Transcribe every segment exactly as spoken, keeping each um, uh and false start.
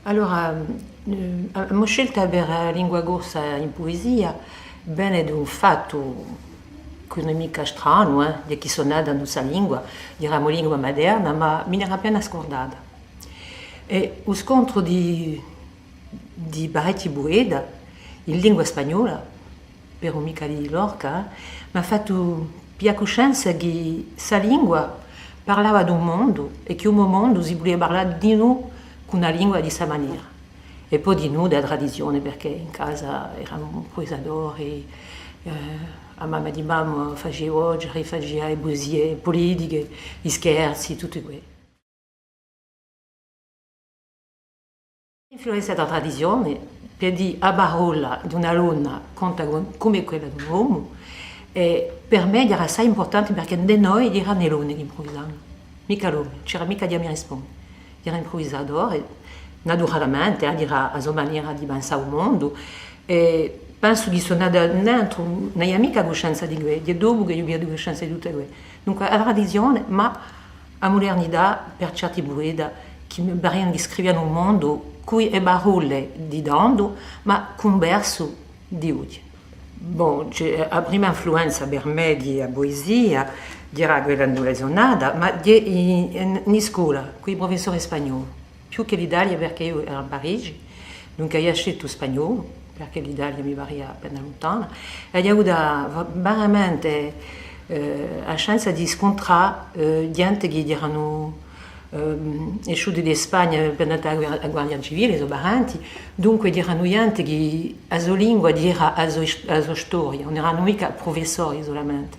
Allora, eh, a, a mo scelta per a lingua corsa in puesia vene d'un fattu chì ùn hè micca stranu, eh, di chì sò nata in sta lingua, di a mo lingua materna, ma mi n'era appena scurdata. È u scontru di, di parechji pueta in lingua spagnola, Però micca di Lorca, eh, m'hà fattu piglià cuscenza chì sta lingua parlava d'un mondu è chì u mo mondu si pudia parlà dinù cù una lingua di sta manera. È po dinù di a tradizione, perchè in casa eramu impruvisadori, eh, a mamma di mamma facia i voghjeri, facia e puesie pulitiche, i scherzi, tuttu què. Influenza di a tradizione, per dì a parolla d'una donna conta cu-, cum'è quella d'un omu, è per mè era assai impurtante perchè ind'è noi eranu e donne chì impruvisavanu, micca l'omi, c'era micca di à mi risponde. Era impruvisadore, naturalmente, eh, era a so manera di pensà u mondu, è pensu chì sò nata nentru, ùn avia micca cuscenza di què, hè dopu ch'aghju pigliatu cuscenza di tuttu què. Dunque, a tradizione, ma a mudernità per certi pueta chì mi parianu chì scrivianu u mondu cù e parolle di tandu, ma cù un versu di oghje. Bon, ci hè, a prima influenza per mè di a puesia, era quella induve sò nata, ma di, in, in, in iscola, cù i prufessori spagnoli. Più chè l'Italia, perchè eiu era in Parigi, dunque aghju sceltu u spagnolu, perchè l'Italia mi paria appena luntana, è aghju avutu va-, veramente, eh, a chance di scuntrà, eh, ghjente chì eranu, ehm, esciuti di Spagna per andà à a guer-, à a guerra civile, i so parenti, dunque eranu ghjente chì a so lingua era a so is-, a so storia, ùn eranu micca prufessori solamente,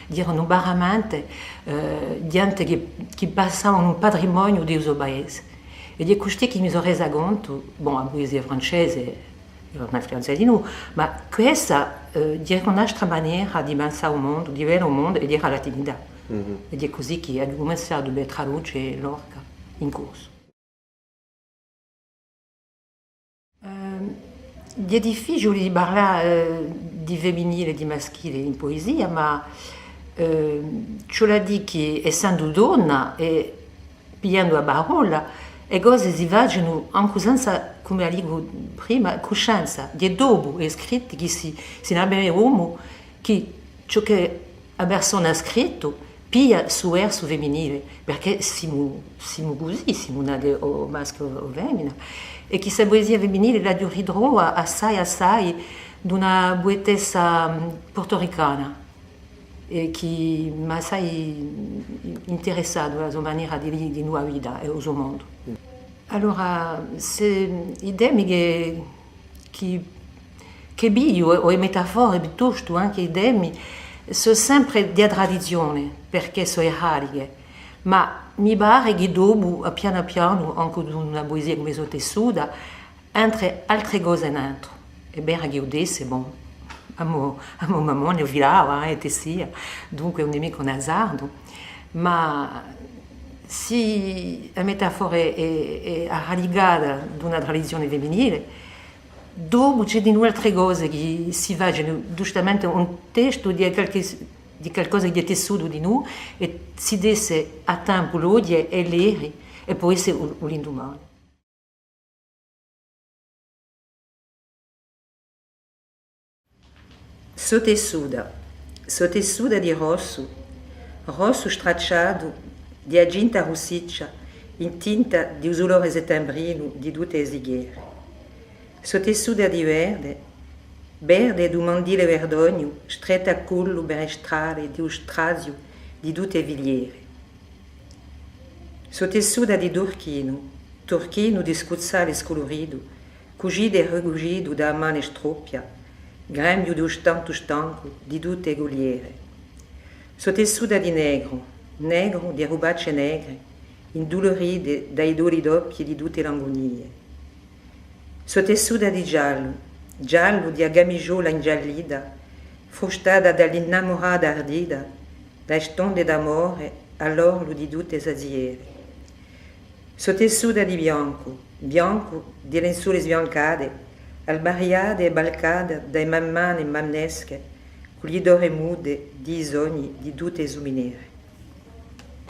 eranu veramente, eh, ghjente chì, chì passavanu un patrimoniu di u so paese. È hè custì chì mi sò resa contu, bon, a puesia francese, era un'influenza dinù, ma questa, eh, era un'altra manera di pensà u mondu, di vede u mondu è di a latinità. Mhm. È hè cusì chì aghju cuminciatu per traduce Lorca in corsu. Ehm, hè difficiule di parlà, eh, di feminile è di maschile in puesia, ma, ehm, ci vole à dì chì, essendu donna è pigliendu a parolla, e cose si facenu ancu senza, cum'è a dicu prima, cuscenza. Hè dopu, hè scrittu chì si, si n'avvede omu chì ciò chì a persona hà scrittu piglia stu versu feminile, perchè simu, simu cusì, simu nate o maschiu o femina, è chì sta puesia feminile l'aghju ritrova assai, assai d'una puetessa, mm, portoricana, è chì m'hà assai interessatu a so manera di, di vede a vita è u so mondu. Allora, sè i temi chì, chì, chì pigliu, o e metafore piuttostu, ancu i temi, sò sempre di a tradizione, perchè sò eraliche, ma mi pare chì dopu, à pianu à pianu, ancu d'una puesia cum'è Sò tessuta, entre altre cose nentru. Hè vera chì u tesse, bon, a mo, a mo mammone filava, eh, è tessia, dunque ùn hè micca un azardu, ma sì a metafora hè, hè arradicata d'una tradizione feminile, dopu ci hè dinù altre cose chì si facenu, ghjustamente un testu di qualchì, di qualcosa chì hè tessutu dinù, è si tesse à tempu l'oghje è l'eri, è pò esse u, u lindumane. Sò tessuta, sò tessuta di rossu, rossu stracciatu di a cinta russiccia, intinta di u sudore settembrinu di tutte e zighere. Sò tessuta di verde, verde di u mandile verdognu, strettu à cullu per e strade di u straziu di tutte e filiere. Sò tessuta di turchinu, turchinu di scuzzale sculuritu, cucitu è ricucitu da mane stroppia, grembiu di u stantu stancu di tutte e culiere. Sò tessuta di negru, negru di rubacce negre, indulurite da i doli doppii di tutte l'angunie. Sò tessuta di giallu, giallu di a camisola ingiallita, frustata da l'innamurata ardita, da e stonde d'amore à l'orlu di tutte e zaziere. Sò tessuta di biancu, biancu di lenzole sbiancate, albariate è balcate da e mammane mamnesche, cù li dore mute di i sogni di tutte e suminere.